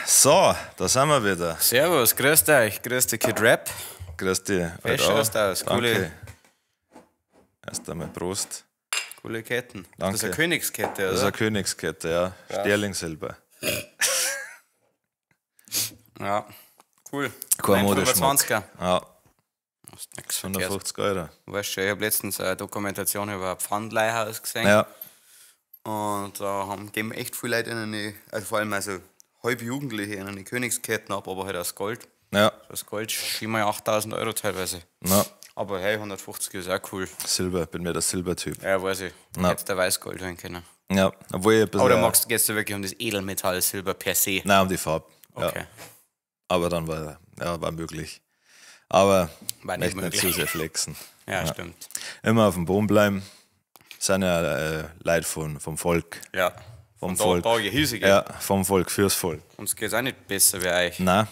So, da sind wir wieder. Servus, grüßt euch, grüß dich Kid Rap. Grüß dich. Fesch schaust aus, coole- Danke. Erst einmal Prost. Coole Ketten. Danke. Das ist eine Königskette, Das ist oder? eine Königskette, ja. Sterlingsilber. Ja, cool. Kein Modeschmuck. 25er. Ja, Das ist nix verkehrt. 150 Euro. Weißt du, ich habe letztens eine Dokumentation über ein Pfandleihhaus gesehen. Ja, Und da geben echt viele Leute in eine, also vor allem also halb Jugendliche in eine Königsketten ab, aber halt aus Gold. ja. Das Gold schien mal 8000 Euro teilweise. Na, Aber hey, 150 ist auch cool. Silber, bin mir der Silbertyp. Ja, weiß ich. Na. Hättest du Weißgold holen können. Ja, obwohl ich ein bisschen. Oder magst du, gehst du wirklich um das Edelmetall Silber per se? Nein, um die Farbe. Ja. Okay. Aber dann war, ja, war möglich. Aber War nicht möchte nicht möglich. zu sehr flexen. Ja, stimmt. Immer auf dem Boden bleiben. Sind ja Leute vom Volk. Ja. Vom Da, Volk. da hiesige. Ja, vom Volk, fürs Volk. Uns geht es auch nicht besser wie euch. Nein,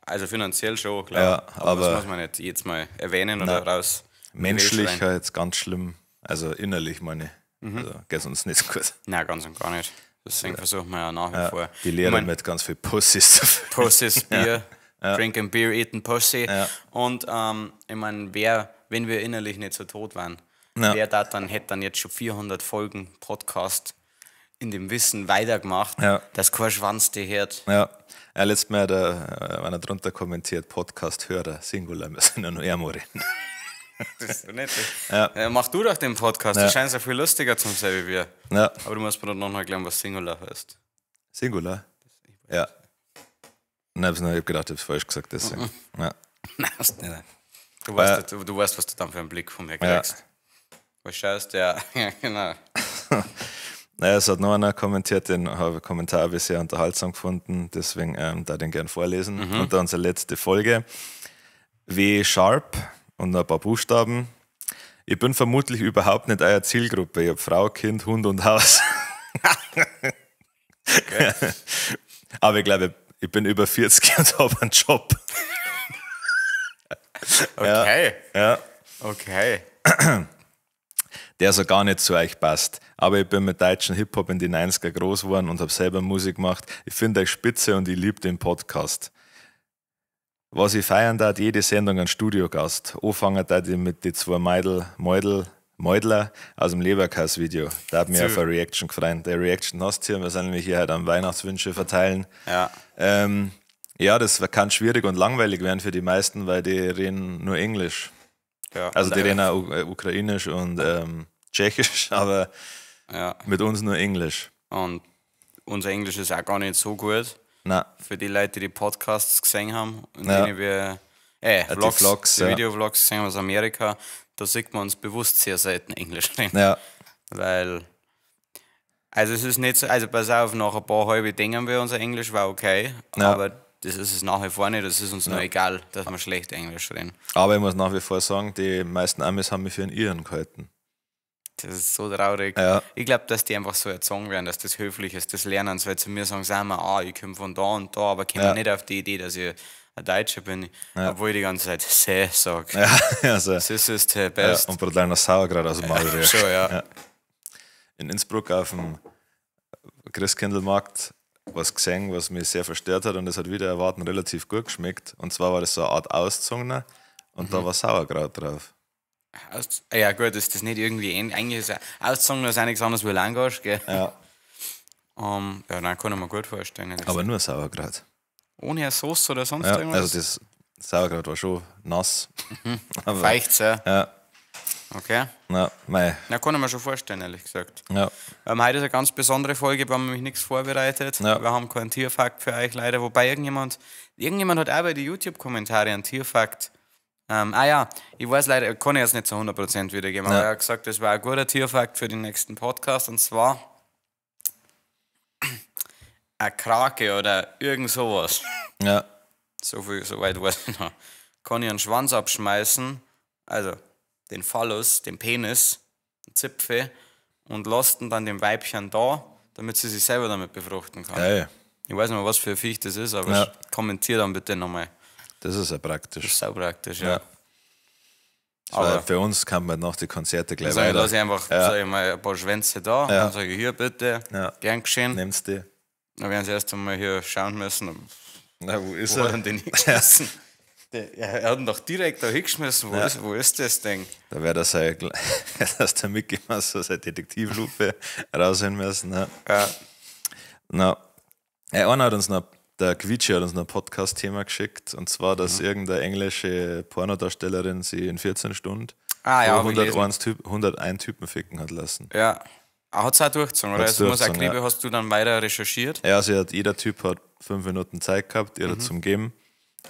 Also finanziell schon, klar. Ja, aber, aber- das muss man nicht jetzt mal erwähnen oder raus. menschlich schreien. halt ganz schlimm. Also innerlich meine ich. Also geht uns nicht so gut. Nein, ganz und gar nicht. Deswegen versuchen wir ja nach wie vor. Die Lehre Ich mein, mit ganz viel Pussys zu füllen. Pussys, Bier, Drinking Beer, eating Pussy. Ja. Und ich meine, wenn wir innerlich nicht so tot wären, Ja. wer da dann hätte dann jetzt schon 400 Folgen Podcast in dem Wissen weitergemacht, Ja. dass kein Schwanz die hört. Ja, ja letztes Mal hat einer drunter kommentiert, Podcast-Hörer, Singular, wir sind ja nur einmal reden. Das ist doch nett. Ja. Mach du doch den Podcast, das scheint ja viel lustiger zum sein wie wir. Ja, Aber du musst mir dann noch erklären, was Singular heißt. Singular? Ja. Nein, ich hab gedacht, ich hab's falsch gesagt, deswegen. Ja. Nein, hast nicht. Du weißt, du weißt, was du dann für einen Blick von mir Ja. kriegst. Was schaust du? Ja, ja, genau. Naja, es hat noch einer kommentiert, den habe ich Kommentar habe ich sehr unterhaltsam gefunden, deswegen da den gern vorlesen. Und da unsere letzte Folge. W Sharp und noch ein paar Buchstaben. Ich bin vermutlich überhaupt nicht euer Zielgruppe. Ich habe Frau, Kind, Hund und Haus. Aber ich glaube, ich bin über 40 und habe einen Job. Okay. Ja. Okay. Der so gar nicht zu euch passt. Aber ich bin mit deutschen Hip-Hop in die 90er groß geworden und habe selber Musik gemacht. Ich finde euch spitze und ich liebe den Podcast. Was ich feiern darf, jede Sendung ein Studiogast. Anfangen darf ich mit die zwei Mäudler aus dem Leberkass-Video. Da hat mich auf eine Reaction gefreut. Der Reaction hast du hier. Wir sind nämlich hier heute am Weihnachtswünsche verteilen. Ja. Ja, das kann schwierig und langweilig werden für die meisten, weil die reden nur Englisch. Ja. Also die reden auch Ukrainisch und Tschechisch, aber Ja. mit uns nur Englisch. Und unser Englisch ist auch gar nicht so gut. Na, Für die Leute, die Podcasts gesehen haben, in Ja. denen wir die Vlogs, Vlogs, die ja. Videovlogs gesehen haben aus Amerika, da sieht man uns bewusst sehr selten Englisch reden. ja, Weil, also es ist nicht so, also pass auf, nach ein paar halbe Dingen wir unser Englisch war okay, Ja. aber das ist es nach wie vor nicht, das ist uns nur egal, dass wir schlecht Englisch reden. aber ich muss nach wie vor sagen, die meisten Amis haben mich für einen Iren gehalten. Das ist so traurig. Ja. Ich glaube, dass die einfach so erzogen werden, dass das höflich ist, das lernen sie, weil zu mir sagen sie immer, ah, ich komme von da und da, aber kommen Ja. nicht auf die Idee, dass ich ein Deutscher bin, obwohl ich die ganze Zeit se sag. Ja, also, This is the ja, best. und brutal noch Sauerkraut aus dem Maul rührt. Schon, ja. In Innsbruck auf dem Christkindlmarkt was gesehen, was mich sehr verstört hat und das hat wieder erwarten relativ gut geschmeckt. Und zwar war das so eine Art Auszogener und da war Sauerkraut drauf. Ja gut, ist das nicht irgendwie eigentlich ist Auszogen ist auch nichts anderes wie Langosch, gell? Ja. Ja, nein, kann ich mir gut vorstellen. ehrlich Aber nur Sauerkraut. Ohne eine Sauce oder sonst Ja, irgendwas? also das Sauerkraut war schon nass. Aber, Feucht, ja. Ja, Okay. na, mei. Na, kann ich mir schon vorstellen, ehrlich gesagt. Ja. Heute ist eine ganz besondere Folge, wir haben nämlich nichts vorbereitet. Ja. Wir haben keinen Tierfakt für euch leider. Wobei irgendjemand hat auch bei den YouTube-Kommentaren einen Tierfakt. Ja, ich weiß leider, kann ich jetzt nicht zu 100% wiedergeben, aber Ja. er hat gesagt, das war ein guter Tierfakt für den nächsten Podcast und zwar eine Krake oder irgend sowas. Ja, So viel, so weit weiß ich noch. Kann ich einen Schwanz abschmeißen, also den Phallus, den Penis, den Zipfel und lasst ihn dann dem Weibchen da, damit sie sich selber damit befruchten kann. geil. Ich weiß nicht mehr, was für ein Viech das ist, aber Ja. kommentier dann bitte nochmal. Das ist ja praktisch. Das ist sau praktisch, ja. Ja. Aber Weil für uns kann man nach die Konzerte gleich sag ich, weiter. lass ich einfach Ja. sag ich mal, ein paar Schwänze da Ja. und sage ich, hier bitte, Ja. gern geschehen. Nehmt's die. Da werden sie erst einmal hier schauen müssen, Na, wo ist wo hat er? er den hingeschmissen? Er hat ihn doch direkt da hingeschmissen. Wo ist das Ding? Da wäre das sein, dass der Mickey Mouse so seine Detektivlupe rausholen müssen. Ja. Ja. Na, einer hat uns noch, der Quietschi hat uns noch ein Podcast-Thema geschickt, und zwar, dass irgendeine englische Pornodarstellerin sie in 14 Stunden Ah, ja, hab ich gelesen. 101 Typen ficken hat lassen. Ja. Hat es auch durchgezogen, oder? Hat's Also muss durchgezogen, Akribe, ja. hast du dann weiter recherchiert? Ja, jeder Typ hat 5 Minuten Zeit gehabt, ihr zum Geben.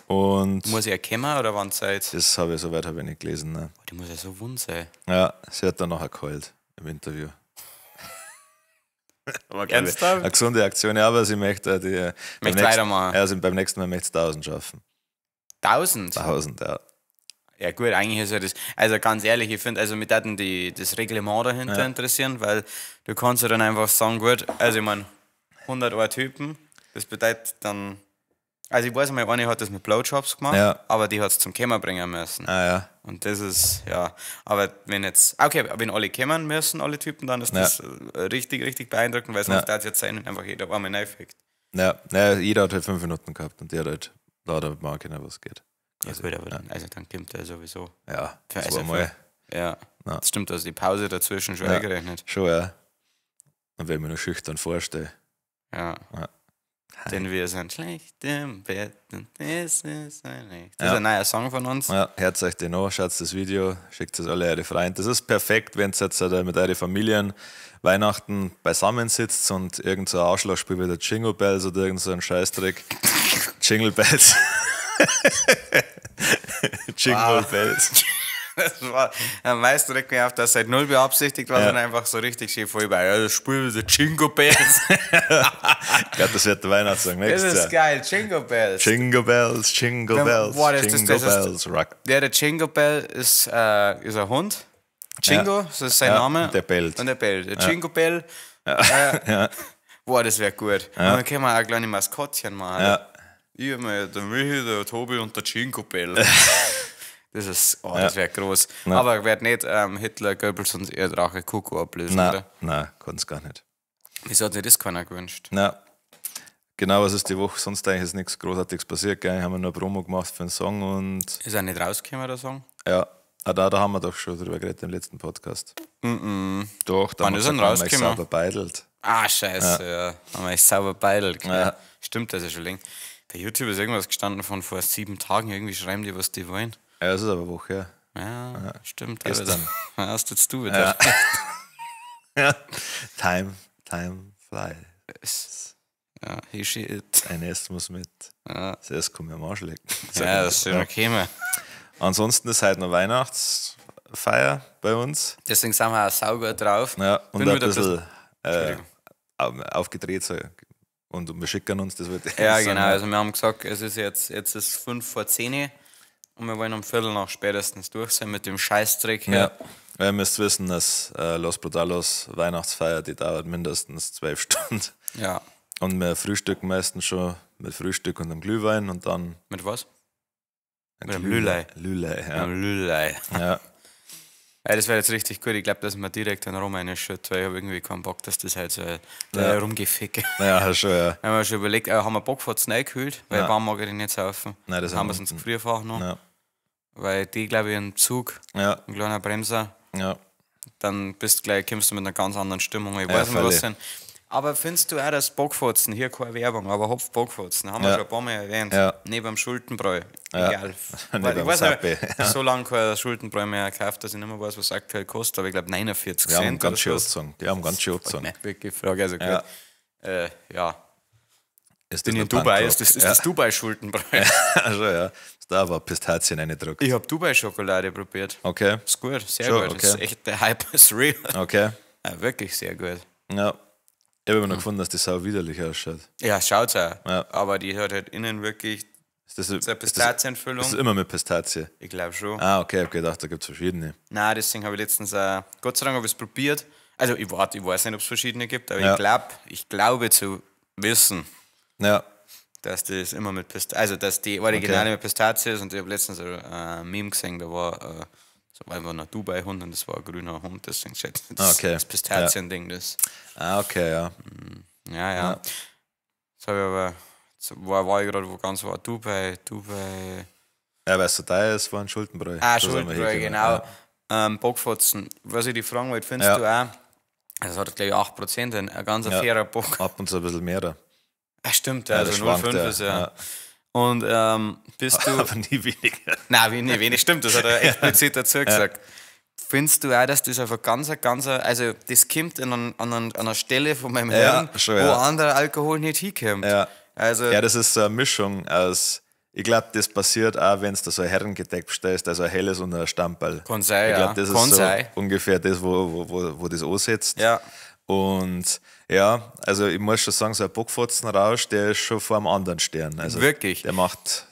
Und Muss ich erkennen oder wann Zeit? das habe ich, soweit habe ich nicht gelesen. Ne? Die muss ja so wund sein. Ja, sie hat dann nachher geheult im Interview. Aber glaub ich, Ernsthaft? eine gesunde Aktion, ja, aber sie möchte die, beim nächsten, weitermachen. Ja, sie, beim nächsten Mal möchte sie 1000 schaffen. 1000? 1000, ja. Ja gut, eigentlich ist ja das, also ganz ehrlich, ich finde, also mich würden das Reglement dahinter interessieren, weil du kannst ja dann einfach sagen, gut, also ich meine, 100 Typen, das bedeutet dann, also ich weiß mal, eine hat das mit Blowjobs gemacht, Ja. aber die hat es zum Kämmer bringen müssen. Ah ja. Und das ist, ja, aber wenn jetzt, okay, wenn alle kämmern müssen, alle Typen, dann ist Ja. das richtig, richtig beeindruckend, weil sonst Ja. ja. jetzt sein und einfach jeder einmal reinfickt. Ja, naja, jeder hat halt 5 Minuten gehabt und der hat halt, da hat er mal können, was geht. Ja, gut, aber dann, also dann kommt er sowieso. Ja, Also zweimal. Ja, Ja. das stimmt, also die Pause dazwischen schon Ja. eingerechnet. Schon, ja. Und wenn ich mir nur schüchtern vorstelle. Ja. Ja. Denn wir sind schlecht im Bett und das ist ein echt. Das Ja. ist ein neuer Song von uns. Ja, hört euch den an, schaut das Video, schickt es alle eure Freunde. Das ist perfekt, wenn ihr jetzt mit euren Familien Weihnachten beisammen sitzt und irgend so ein Arschloch spielt wie der Jingle Bells oder irgend so ein Scheißdreck. Jingle Bells. Jingle Wow. Bells. Das war, am meisten regt mich auf, dass seit null beabsichtigt war, Ja. sondern einfach so richtig schön voll bei. Ja, das spielen wir Jingle Bells. Ich glaube, das wird der Weihnachtssong Das nächstes ist Jahr. geil, Jingle Bells. Jingle Bells, Jingle Wenn- Bells, boah, das- das- Jingle das ist- Bells, Rock. Ja, der Jingle Bell ist ein Hund. Jingle, das ist sein Ja, Name. und der bellt. Und der bellt. Der Jingle Bell. Ja. Boah, das wäre gut. Und dann können wir auch ein kleines Maskottchen machen. Ja. Ich hab mir der Michi, der Tobi und der Jingle Bell. Das ist, oh, das wäre groß. Aber wird nicht Hitler, Goebbels und ihr Drache Kuckuck ablösen, Nein, oder? nein, kann's gar nicht. Wieso hat sich das keiner gewünscht? Na, genau, was ist die Woche? Sonst eigentlich ist nichts Großartiges passiert, gell? Haben wir nur Promo gemacht für einen Song und Ist er nicht rausgekommen, der Song? ja, da haben wir doch schon drüber geredet im letzten Podcast. Doch, da Wann haben wir ist er denn gesagt, haben wir rausgekommen? sauber beidelt. Ah, scheiße, ja. Haben wir echt sauber beidelt. gell? Ja. Stimmt, das ist schon länger. Bei YouTube ist irgendwas gestanden von vor 7 Tagen. Irgendwie schreiben die, was die wollen. Ja, das ist aber eine Woche, ja. Ja, stimmt. Gestern. Aber das hast jetzt du wieder. Ja. Time flies. Ja, he, she, it. Ein S muss mit. Ja. Das S kann mir am Arsch lecken. Ja, das ist schon okay. Ansonsten ist heute noch Weihnachtsfeier bei uns. Deswegen sind wir auch saugut drauf. Ja, und Bin ein wieder bisschen Entschuldigung. aufgedreht. So. Und wir schicken uns, das wird Ja, genau. Also wir haben gesagt, es ist jetzt ist 9:55 und wir wollen um 9:15 spätestens durch sein mit dem Scheißdreck hier. Ja, weil ihr müsst wissen, dass Los Brutalos Weihnachtsfeier, die dauert mindestens 12 Stunden. Ja. Und wir frühstücken meistens schon mit Frühstück und einem Glühwein und dann Mit was? ein Mit einem Lülei. Lülei, ja. Mit einem Lülei. Ja. Ja, das wäre jetzt richtig gut. Ich glaube, dass wir direkt einen Rum reinschütten, weil ich habe irgendwie keinen Bock, dass das halt so rumgeficke. Ja, schon, ja. Haben wir schon überlegt, haben wir Bockfotzen eingekühlt, weil Ja. warm mag ich den nicht saufen. Nein, das haben haben wir wir es ins unten. Gefrierfach noch. Ja, Weil die, glaube ich, im Zug, ja, ein kleiner Bremser, ja. dann bist gleich, kommst du mit einer ganz anderen Stimmung. Ich Ja, weiß nicht, was völlig. denn. Aber findest du auch, dass Bockfotzen, hier keine Werbung, aber Hopf-Bockfotzen, haben wir Ja. schon ein paar Mal erwähnt. Ja. Neben dem Schultenbräu. Ja. Egal. Neben Weil ich dem weiß nicht, Sappe. so lange kein Schultenbräu mehr gekauft, dass ich nicht mehr weiß, was aktuell kostet, aber ich glaube 49 Die haben Cent. ganz oder schön so. angezogen. Die haben ganz schön angezogen. Ne, wirklich Frage. Also gut. Ja. Ja. Ist Bin das in noch Dubai, Punkrock? ist das, ist ja. das Dubai-Schultenbräu. Also, ja. Da war Pistazien reingedrückt. Ich habe Dubai-Schokolade probiert. Okay, Ist gut, sehr Schon, gut. okay. Ist echt, der Hype ist real. okay. Ja, wirklich sehr gut. Ja. Ich habe immer noch gefunden, dass die sau widerlich ausschaut. Ja, schaut's auch. Ja. Aber die hat halt innen wirklich Ist das, so eine ist das, Pistazienfüllung. ist das immer mit Pistazie? Ich glaube schon. Ah, okay, ich habe gedacht, da gibt es verschiedene. Nein, deswegen habe ich letztens, Gott sei Dank habe ich es probiert. Also ich warte, ich weiß nicht, ob es verschiedene gibt, aber Ja. ich glaube zu wissen, Ja, dass das immer mit Pistazie, also dass die Originale mit Pistazie ist. Und ich habe letztens ein Meme gesehen, da war so war einfach ein Dubai-Hund und das war ein grüner Hund, deswegen steht das, Okay. das Pistazien-Ding, das. ah, okay, ja. Ja, ja. Jetzt habe ich aber, jetzt war ich gerade wo ganz war, Dubai, Dubai. Ja, weil es so teuer ist, war ein Schultenbräu. Ah, Da sind wir Schultenbräu, hingekommen. genau. Bockfotzen. Was ich dich fragen wollte, findest Ja. du auch, das hat gleich 8%, ein ganz Ja. fairer Bock. Ja. Ab und zu ein bisschen mehr. Ah, stimmt, Ja, also das schwankt, 0,5 ja. ist ja. Ja. Und bist du. Aber nie weniger. Nein, wenig, wenig, stimmt, das hat er explizit dazu gesagt. Findest du auch, dass das einfach ganz, ganz, also das kommt in an einer Stelle von meinem Ja, Hirn, schon, wo ja. anderer Alkohol nicht hinkommt. Ja. Also, Ja, das ist so eine Mischung aus, ich glaube, das passiert auch, wenn du so ein Herrengedeck bestellst, also ein helles und ein Stamperl. Kann sein, Ich ja. glaube, das ist Kann so sein. ungefähr das, wo das ansetzt. Ja. Und ja, also ich muss schon sagen, so ein Bockfotzenrausch, der ist schon vor einem anderen Stern. Also Wirklich? Der macht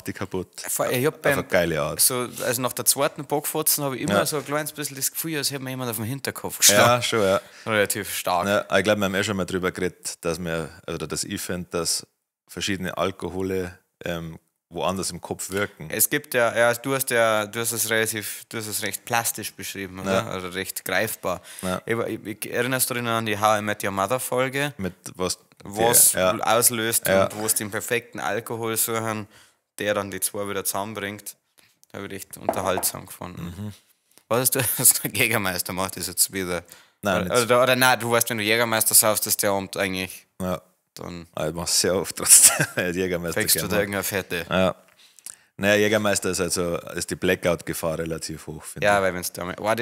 die kaputt. Ich hab Auf beim, eine geile Art. so, also nach der zweiten Bockfotzen habe ich immer Ja. so ein kleines bisschen das Gefühl, als hätte mir jemand auf den Hinterkopf geschlagen. Ja, schon, ja. Relativ stark. Ja, ich glaube, wir haben eh schon mal drüber geredet, dass wir, oder dass ich finde, dass verschiedene Alkohole woanders im Kopf wirken. Es gibt ja, ja, du hast es relativ, du hast es recht plastisch beschrieben, oder? Ja. Also recht greifbar. Ja. Ich, erinnerst du dich noch an die How I Met Your Mother Folge? Mit was, Was ja, auslöst Ja. und wo es den perfekten Alkohol suchen, der dann die zwei wieder zusammenbringt. Habe ich echt unterhaltsam gefunden. Mhm. Was hast du, was der Jägermeister macht, ist jetzt wieder. Nein, oder, nicht. oder nein, du weißt, wenn du Jägermeister saufst, ist der Abend eigentlich, ja. dann Aber Ich mache sehr oft trotzdem Jägermeister. kriegst du gern da mag. irgendeine Fette. Ja. Naja, Jägermeister ist also ist die Blackout-Gefahr relativ hoch, finde Ja, weil wenn's da oh,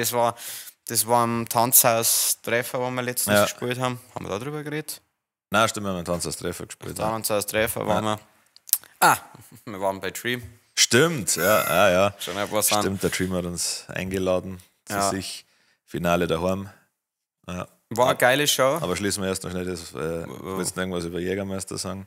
das war am Tanzhaus Treffer, wo wir letztens Ja. gespielt haben. Haben wir da drüber geredet? ich. Nein, stimmt, wir haben Tanz Treffer gespielt. Ja. Tanzhaus Treffer waren wir. Ah, wir waren bei Dream. Stimmt, ja, ja, ja. Schon ein paar Sachen. Stimmt, der Dream hat uns eingeladen zu Ja. sich. Finale daheim. Ja. War eine geile Show. Aber schließen wir erst noch schnell das. Willst du noch irgendwas über Jägermeister sagen?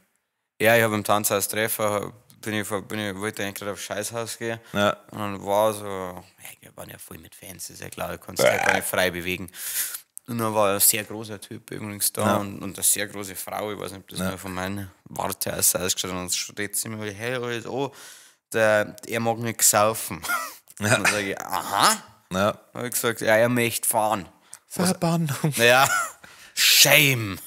Ja, ich habe im Tanzhaus Treffer, wollte eigentlich gerade aufs Scheißhaus gehen. Ja. Und dann war so, ja, wir waren ja voll mit Fans, ist ja klar, du kannst dich ja gar nicht frei bewegen. Und dann war ein sehr großer Typ übrigens da und eine sehr große Frau, ich weiß nicht, ob das nur von meiner Warte aus ausgeschaut hat. Und dann steht sie mir hey, alles an, er mag nicht saufen. Und dann sage ich, aha. Ja. Dann habe ich gesagt, ja, er möchte fahren. Verbannung. Ja, shame.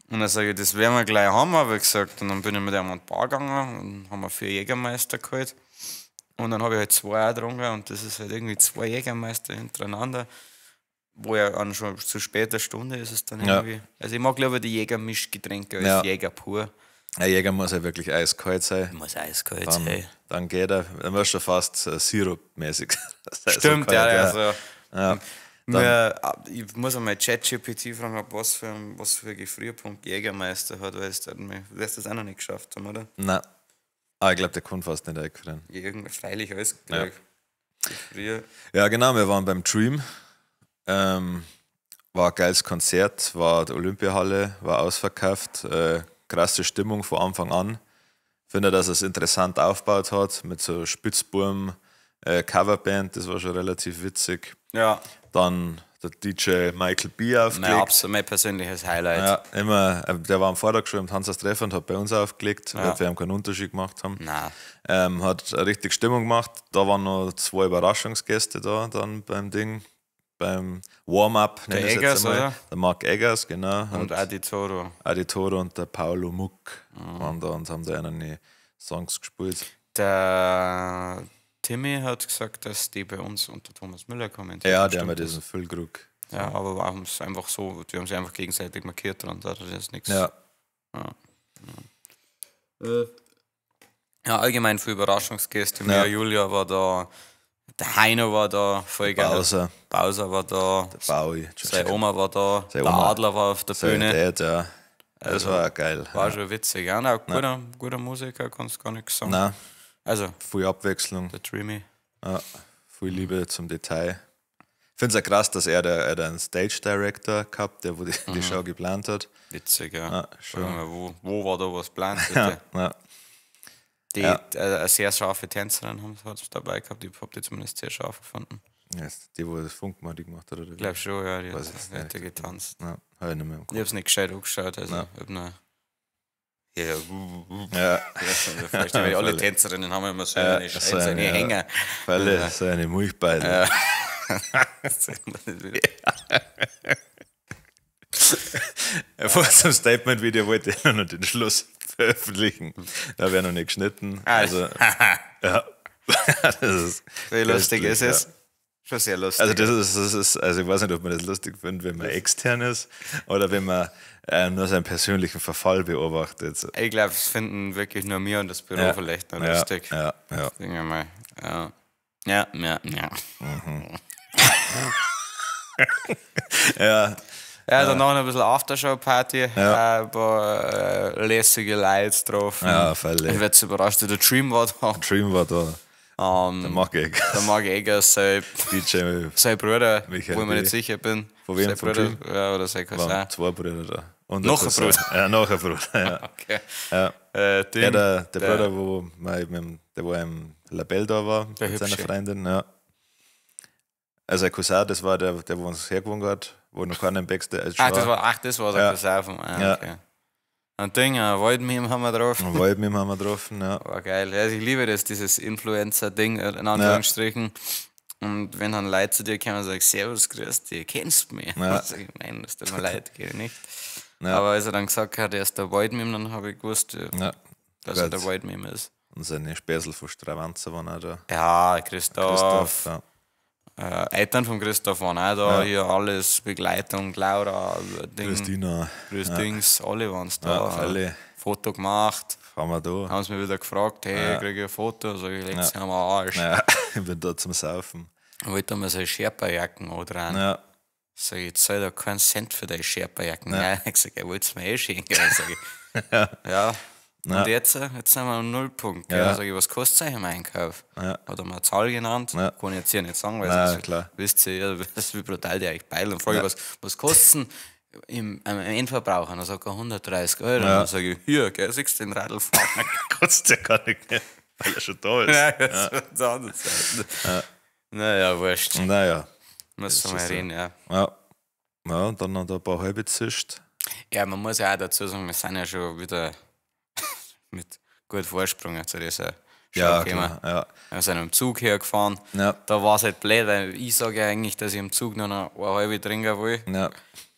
Und dann sage ich, das werden wir gleich haben, habe ich gesagt. Und dann bin ich mit ihm an die Bar gegangen und haben wir 4 Jägermeister geholt. Und dann habe ich halt 2 auch getrunken und das ist halt irgendwie 2 Jägermeister hintereinander, wo ja an schon zu später Stunde ist es dann Ja. irgendwie. Also ich mag lieber die Jägermischgetränke als Ja. Jäger pur. Ein Jäger muss ja wirklich eiskalt sein. Muss eiskalt Dann, sein. dann geht er, dann wirst du fast sirupmäßig. Stimmt, ja, also. Ja. Ich muss einmal ChatGPT fragen, ob was für Gefrierpunkt Jägermeister hat, weil es das auch noch nicht geschafft haben, oder? Nein. Ah, ich glaube, der kann fast nicht eingefrieren. Ja, irgendwie freilich alles Ja. gekriegt. Gefrier. Ja, genau, wir waren beim Dream. War ein geiles Konzert, war die Olympiahalle, war ausverkauft. Krasse Stimmung von Anfang an. Finde, dass er es interessant aufgebaut hat mit so Spitzburm Coverband, das war schon relativ witzig. Ja, Dann der DJ Michael B. aufgelegt. mein persönliches Highlight. Ja, immer, der war am Vortag schon im Tanz Treffen und hat bei uns aufgelegt, weil wir ihm keinen Unterschied gemacht haben. Nein. Hat richtig Stimmung gemacht. Da waren noch 2 Überraschungsgäste da dann beim Ding, beim Warm-up. Der nenn ich's jetzt Eggers, einmal. oder? Der Marc Eggers, genau. Und Adi Toro. Adi Toro und der Paolo Muck waren da und haben da einen Songs gespielt. Der Timmy hat gesagt, dass die bei uns unter Thomas Müller kommentiert Ja, haben. der mit Stimmt diesem Füllkrug. das? Ja, aber haben es einfach so, die haben sie einfach gegenseitig markiert und da ist nichts. Ja, Ja, allgemein für Überraschungsgäste. Ja. Mia Julia war da, der Heino war da, voll geil. Bowser, Bowser war da, Bowie, seine Oma war da, Seine der Oma. Adler war auf der sein Bühne. Dad, ja. Das war geil. War schon witzig. Ja, nein, guter Musiker, kannst gar nichts sagen. Nein, Also, viel Abwechslung. der Dreamy. Ja, viel Liebe zum Detail. Ich finde es ja krass, dass er einen Stage Director gehabt, der wo die Show geplant hat. Witzig, ja. Ja, schon. Schauen wir, wo war da was geplant? Bitte? Ja, Die, Ja. eine sehr scharfe Tänzerin haben sie dabei gehabt, ich habe die zumindest sehr scharf gefunden. Ja, ist die, wo das Funkmatik gemacht hat, oder wie? Ich glaube schon, ja, die Weiß hat, ich jetzt hat nicht. ja getanzt. Ja, hab ich nicht mehr im Kopf. Ich habe es nicht gescheit angeschaut, also ich hab nur. Ja, Ja, vielleicht, weil alle Voll. Tänzerinnen haben immer so Ja, eine so Scheiße, eine, eine ja. Hänger. weil so eine Milchbeidel. Vor zum Statement-Video wollte ich noch den Schluss veröffentlichen. Da wäre noch nicht geschnitten. Ah. Also, ja. Das ist Wie lustig ist köstlich, es? ja. Schon sehr lustig. Also das ist, also ich weiß nicht, ob man das lustig findet, wenn man extern ist oder wenn man nur seinen persönlichen Verfall beobachtet. Ich glaube, es finden wirklich nur mir und das Büro Ja. vielleicht noch Ja, lustig. ja, ja. Denke ich mal. Ja. Ja, ja, ja. Ja, Ja, danach noch ein bisschen Aftershow-Party, Ja. ein paar lässige Leute drauf. Ja, freilich. Ich werde überrascht, der Dream war da. Dream war da. Der Mark Eggers. Der Mark Eggers, sein, DJ sein Bruder, Michael wo ich mir B. nicht sicher bin. Von wem? Sein Vom Bruder, Dream? ja, oder sein Cousin. waren zwei Brüder da. Und Noch ein Cousin. Bruder. Ja, noch ein Bruder, ja. Okay. Ja. Ding, Ja, der Bruder, wo man eben im, der wo im Label da war, Der mit seiner Hübsche. Freundin, ja. Also ein Cousin, das war der, der wo uns hergewohnt hat, wo noch keiner im Backstage Ach, das war der Ja. Cousin von. Ah, Ja. okay. Ein Ding, ein Waldmeme haben wir drauf. Und Waldmim haben wir getroffen, ja. War geil. Ja, also ich liebe das, dieses Influencer-Ding, in Anführungsstrichen. Und wenn dann Leute zu dir kommen und sagen, Servus, grüß dich, kennst du mich? Ja. Dann sag ich, nein, das tut mir leid, kenn ich nicht. Ja. Aber als er dann gesagt hat, er ist der Waldmeme, dann habe ich gewusst, Ja. dass er Gut. der Waldmeme ist. Und seine Späßel von Stravanzer waren auch da. Ja, Christoph. Christoph, ja. Eltern von Christoph waren auch da, Ja. hier alles, Begleitung, Laura, Ding, Christina, Grüß Dings, alle waren da. Ja, alle. Foto gemacht, haben wir da. haben sie mich wieder gefragt, hey, Ja. krieg ich ein Foto? Sag ich, leg's ja. am Arsch. Ja, ich bin da zum Saufen. Wollte mir seine Sherpa-Jacken andrehen. Ja, Sag ich, ich zahl da keinen Cent für deine Sherpa-Jacken. Ja. Ich sag, er wollte es mir eh schenken. Sag ich. Ja. Und jetzt sind wir am Nullpunkt. Gell? Ja. Sag ich, was kostet euch im Einkauf? Ja. Hat er mir eine Zahl genannt? Ja. Kann ich jetzt hier nicht sagen, weil Nein, sonst klar. wisst ihr ja, wie brutal die euch beilen. Und frage ich, was kostet denn am Endverbraucher? Und dann sagt er 130 Euro. Und dann sage ich, hier, gell, siehst du den Radl fahren? kostet ja gar nicht mehr, weil er schon da ist. ja, das wird anders sein. Naja, wurscht. Naja, Müssen wir mal ist so. reden, ja. ja. Ja, und dann noch da ein paar halbe zischt. Ja, man muss ja auch dazu sagen, wir sind ja schon wieder mit gut Vorsprung zu dieser Show Ja, gekommen. klar, ja. Wir sind im Zug hergefahren. Ja. Da war es halt blöd, weil ich sage ja eigentlich, dass ich im Zug noch eine halbe trinken will. Ja.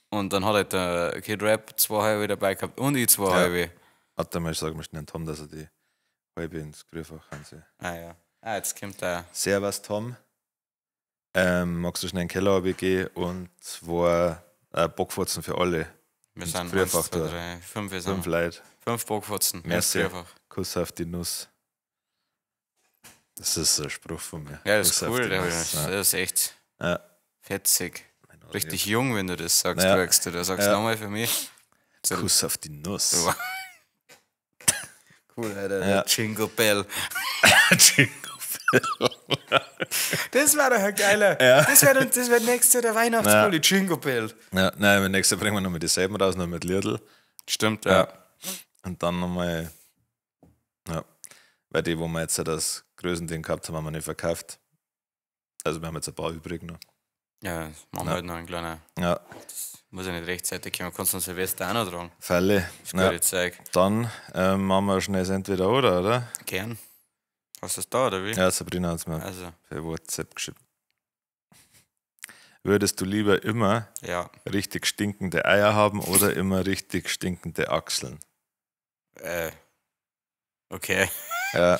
Und dann hat halt der Kid Rap zwei halbe dabei gehabt und ich zwei halbe. Warte mal, ich sag mal schnell Tom, dass er die halbe ins Grünfach kann. Sie. Ah ja. Ah, jetzt kommt der. Servus, Tom. Magst du schnell in den Keller runtergehen und zwei Bockfurzen für alle? Wir Ins sind Frühfach eins, zwei, da. drei, fünf, wir sind Fünf Leute. fünf Bockfotzen. Merci. Frühfach. Kuss auf die Nuss. Das ist ein Spruch von mir. Ja, das ist Kuss auf cool. die Der, Nuss, das ja. ist echt Ja. fetzig. Richtig jung, wenn du das sagst, Ja. wirkst du. Da sagst du Ja. nochmal für mich. So, Kuss auf die Nuss. Cool, Alter. Ja. Der Jingle Bell. Jingle Das war doch ein geiler. Ja. Das wäre das wär nächstes Jahr der Weihnachtspulli, Jingle Bell. Ja, nein, beim nächsten bringen wir nochmal dieselben raus, noch mit Lidl. Stimmt, ja. Und dann nochmal, ja, weil die, wo wir jetzt ja das Größending gehabt haben, haben wir nicht verkauft. Also wir haben jetzt ein paar übrig noch. Ja, machen wir halt noch einen kleinen. Ja, Muss ja nicht rechtzeitig kommen, kannst du an Silvester auch noch tragen. Fälle. Das ist Ja. gute Zeug. Dann machen wir schnell das Entweder-Oder, oder? Gern. Hast du das da, oder wie? Ja, Sabrina hat es mir Also, per WhatsApp geschrieben. Würdest du lieber immer ja. richtig stinkende Eier haben oder immer richtig stinkende Achseln? Okay. Ja,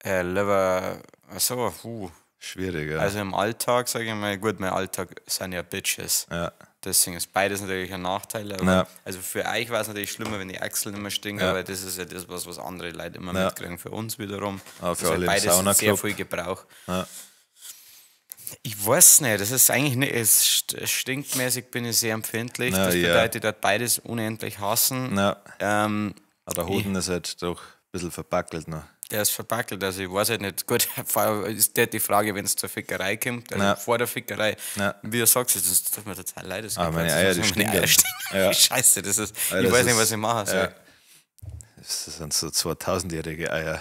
Lieber, achso, puh. schwierig, ja. Also im Alltag, sage ich mal, gut, mein Alltag sind ja Bitches. ja. Deswegen ist beides natürlich ein Nachteil. Aber Ja. Also für euch war es natürlich schlimmer, wenn die Achseln immer stinken, Ja. weil das ist ja das, was andere Leute immer Ja. mitkriegen. Für uns wiederum. Aber für Das ist alle im beides sehr Saunaclub. viel Gebrauch. Ja. Ich weiß nicht, das ist eigentlich nicht, es stinkmäßig bin ich sehr empfindlich. Ja, das ja. bedeutet, ich werde beides unendlich hassen. Ja. Aber der Hoden ist halt doch ein bisschen verbackelt noch. Der ist verbackelt, also ich weiß halt nicht. Gut, vor allem ist der die Frage, wenn es zur Fickerei kommt, also Ja. vor der Fickerei, Ja. wie du sagst, das tut mir total leid. Das Ah, gibt meine jetzt- Eier, das die ist- meine Eier stinken. stinken. Ja. Scheiße, das ist, Ja, ich das weiß nicht, ist- was ich machen soll. Ja. Das sind so 2000-jährige Eier.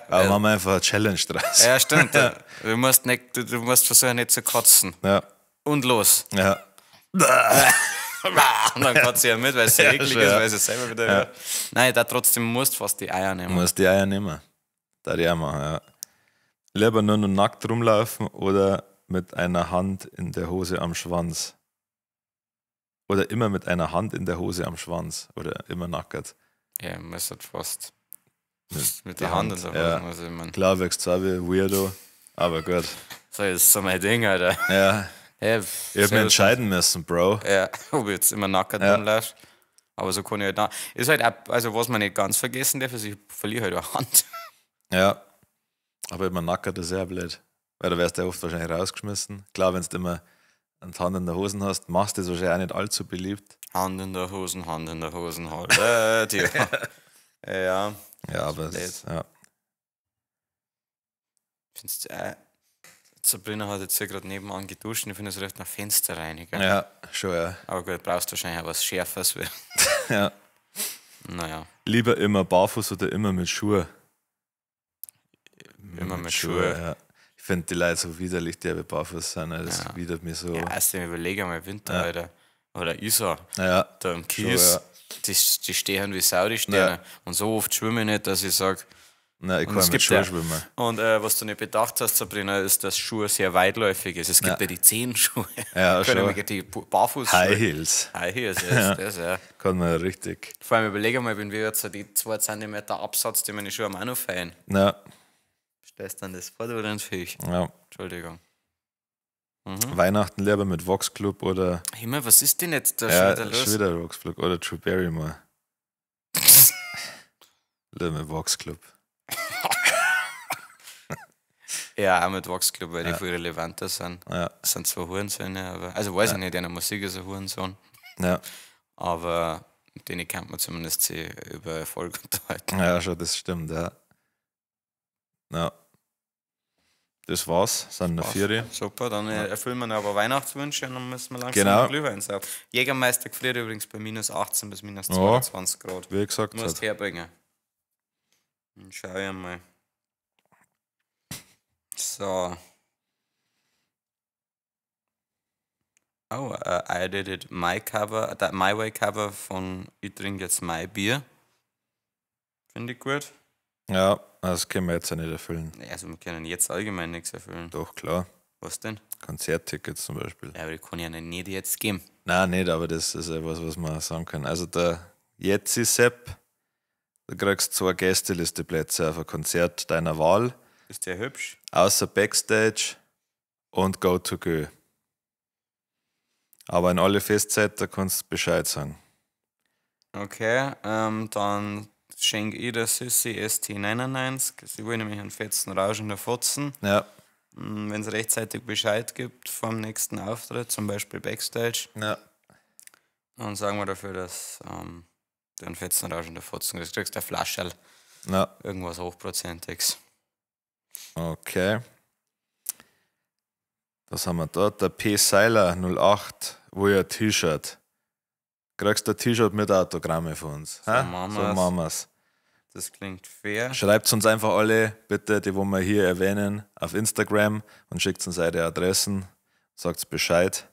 Aber machen wir einfach eine Challenge draus. Ja, stimmt. Du musst, nicht, du musst versuchen, nicht zu kotzen. Ja. Und los. Ja. Und dann kotzt sie ja mit, weil es so Ja, eklig schon, ist, ja. weil sie selber wieder. Ja. Nein, da trotzdem musst du fast die Eier nehmen. Muss die Eier nehmen. Da die auch machen, ja. Lieber nur noch nackt rumlaufen oder mit einer Hand in der Hose am Schwanz. Oder immer mit einer Hand in der Hose am Schwanz. Oder immer nackert. Ja, man ist halt fast mit der Hand in der ja. Hose. Also, ich mein, Klar wirkst du zwar wie Weirdo, aber gut. so ist so mein Ding, Alter. Ja, Ja, ich hab mich entscheiden müssen, Bro. Ja, ob ich jetzt immer nackert Ja. rumlaufe. Aber so kann ich halt auch. Ist halt auch, also was man nicht ganz vergessen darf, ist, ich verliere halt eine Hand. Ja. Aber immer nackert ist ja blöd. Weil da wärst du ja oft wahrscheinlich rausgeschmissen. Klar, wenn du immer eine Hand in der Hosen hast, machst du das wahrscheinlich auch nicht allzu beliebt. Hand in der Hosen, Hand in der Hosen, halt. Ja. Ja. Ja, aber es, ja. Findest du, Sabrina hat jetzt hier gerade nebenan geduscht und ich finde es recht nach Fensterreiniger. Ja, schon, ja. Aber gut, brauchst du wahrscheinlich auch was Schärferes. Ja. Naja, Lieber immer barfuß oder immer mit Schuhe? immer mit Schuhe. Ja. Ich finde die Leute so widerlich, die aber barfuß sind. ne? Das Ja. widert mich so. Ja, außerdem überlege mal Winter, Ja. Alter. Oder Isar, Ja, da im Kies. ja. Die stehen wie Sau, die Sterne. Ja. Und so oft schwimme ich nicht, dass ich sage. Nein, ich Und kann es mit gibt Schuhe ja- schwimmen. Und was du nicht bedacht hast, Sabrina, ist, dass Schuhe sehr weitläufig ist. Es gibt ja, Ja. die Zehenschuhe. Ja, Können schon. wir die Barfußschuhe. High Heels. High Heels, ja, das, ja. Kann man richtig. Vor allem überlege mal, wenn wir jetzt so die 2 cm Absatz, die meine Schuhe am auch noch feiern. Ja, Stellst dann das vor, du Rindviech. ja. Entschuldigung. Mhm. Weihnachten lieber mit Vox Club oder Himmel, was ist denn jetzt da ja, schon wieder los? schon wieder Vox Club oder Drew Barrymore. Lieber mit Vox Club. Ja, auch mit Vox Club, weil die Ja. viel relevanter sind. Ja, Das sind zwar Hurensöhne, aber. Also weiß ich nicht, eine Musik ist ein Hurensohn. ja. Aber mit denen kann man zumindest sich über Erfolg unterhalten. Ja, schon, das stimmt, ja. Ja. Das war's, sind noch vier. Super, dann erfüllen wir noch aber Weihnachtswünsche und dann müssen wir langsam Genau. den Glühwein saufen. Jägermeister gefriert übrigens bei minus 18 bis minus Ja. 22 Grad. Wie gesagt, Musst hat. herbringen. Dann schau ich mal. So. Oh, I did it my cover, my way cover von Ich trinke jetzt mein Bier. Finde ich gut. Ja, das können wir jetzt ja nicht erfüllen. Also wir können jetzt allgemein nichts erfüllen. Doch, klar. Was denn? Konzerttickets zum Beispiel. Ja, aber die kann ich ja nicht jetzt geben. Nein, nicht, aber das ist ja was, was man sagen kann. Also der Jetzi Sepp, du kriegst zwei Gästelisteplätze auf ein Konzert deiner Wahl, Ist der hübsch? außer Backstage und Go to Go. Aber in alle Festzeiten kannst du Bescheid sagen. Okay, dann schenke ich der Sissi ST99. Sie will nämlich einen fetzen Rausch in der Fotzen. Ja, Wenn es rechtzeitig Bescheid gibt vom nächsten Auftritt, zum Beispiel Backstage, ja. dann sagen wir dafür, dass du einen fetzen Rausch in der Fotzen kriegst. Du kriegst eine Flasche, Ja, irgendwas Hochprozentiges. okay. Was haben wir da? Der P. Seiler 08, wo ja T-Shirt. Kriegst du ein T-Shirt mit Autogramme von uns. So hä? machen So wir's. machen wir's. Das klingt fair. Schreibt uns einfach alle, bitte, die wo wir hier erwähnen, auf Instagram und schickt uns eure Adressen. Sagt Bescheid.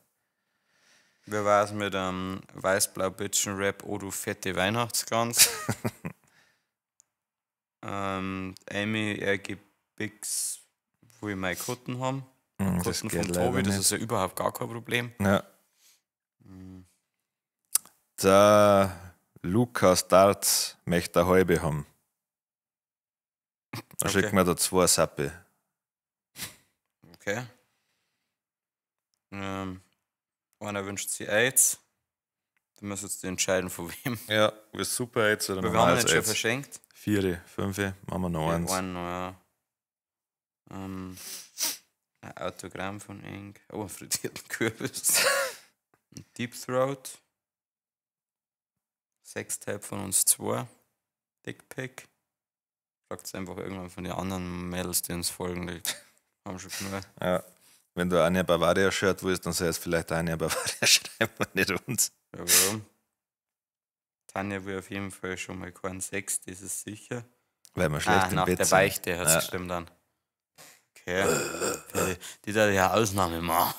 Wer war's mit einem Weiß-Blau-Bitchen-Rap, Oh du fette Weihnachtsgans? Amy RG Bix, wo ich meine Kutten haben. Das Kutten geht vom leider Tobi, das nicht. ist ja überhaupt gar kein Problem. Ja. Der Lukas Darts möchte eine halbe haben. Dann Okay. schicken wir da zwei Sappe. Okay. Einer wünscht sich AIDS. Du musst jetzt entscheiden, von wem. Ja, ist super jetzt oder Aber wir haben normales nicht schon AIDS? verschenkt. Vier, fünf, machen wir noch eins. Einen noch, ja. Ein Autogramm von Eng. Oh, einen frittierten Kürbis. Ein Deep Throat. Sextape von uns zwei. Dickpick. Fragt einfach irgendwann von den anderen Mädels, die uns folgen. Die haben schon genug. Ja. Wenn du Anja Bavaria Shirt willst, dann soll es vielleicht Anja Bavaria schreiben und nicht uns. Ja, warum? Tanja will auf jeden Fall schon mal keinen Sex, das ist sicher. Weil wir schlecht Ah, im nach Bett der sind. Beichte hat es Ja. gestimmt dann. Okay. Die da ja Ausnahme machen.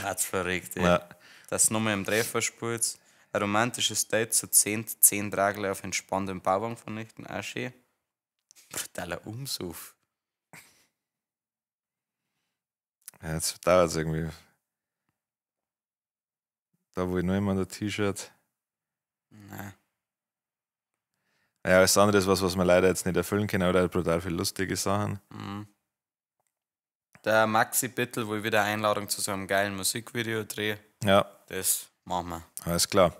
Hat's verrückt, ey. Ja. Das Nummer im Treffer spielt. Ein romantisches Date zu 10, 10 Tragle auf entspanntem Bauwagen vernichten, auch schön. Brutaler Umsuff. Ja, jetzt dauert es irgendwie. Da wo ich noch jemand ein T-Shirt. Nein. Ja, alles andere ist was, was wir leider jetzt nicht erfüllen können, aber der hat brutal viele lustige Sachen. Der Maxi Bittel, wo ich wieder Einladung zu so einem geilen Musikvideo drehe, Ja, das machen wir. alles klar.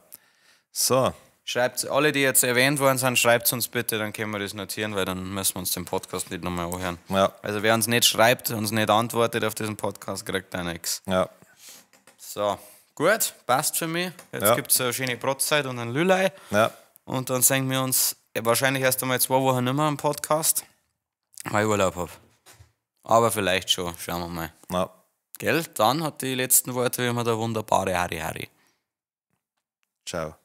So, Schreibt alle, die jetzt erwähnt worden sind, schreibt uns bitte, dann können wir das notieren, weil dann müssen wir uns den Podcast nicht nochmal anhören. ja, Also wer uns nicht schreibt, uns nicht antwortet auf diesen Podcast, kriegt auch nichts. ja, So, gut, passt für mich. Jetzt Ja. gibt es eine schöne Brotzeit und ein Lülei. ja, Und dann sehen wir uns wahrscheinlich erst einmal 2 Wochen nicht mehr im Podcast, weil ich Urlaub habe. Aber vielleicht schon, schauen wir mal. ja. Gell? Dann hat die letzten Worte wie immer der wunderbare Harry Harry. Ciao.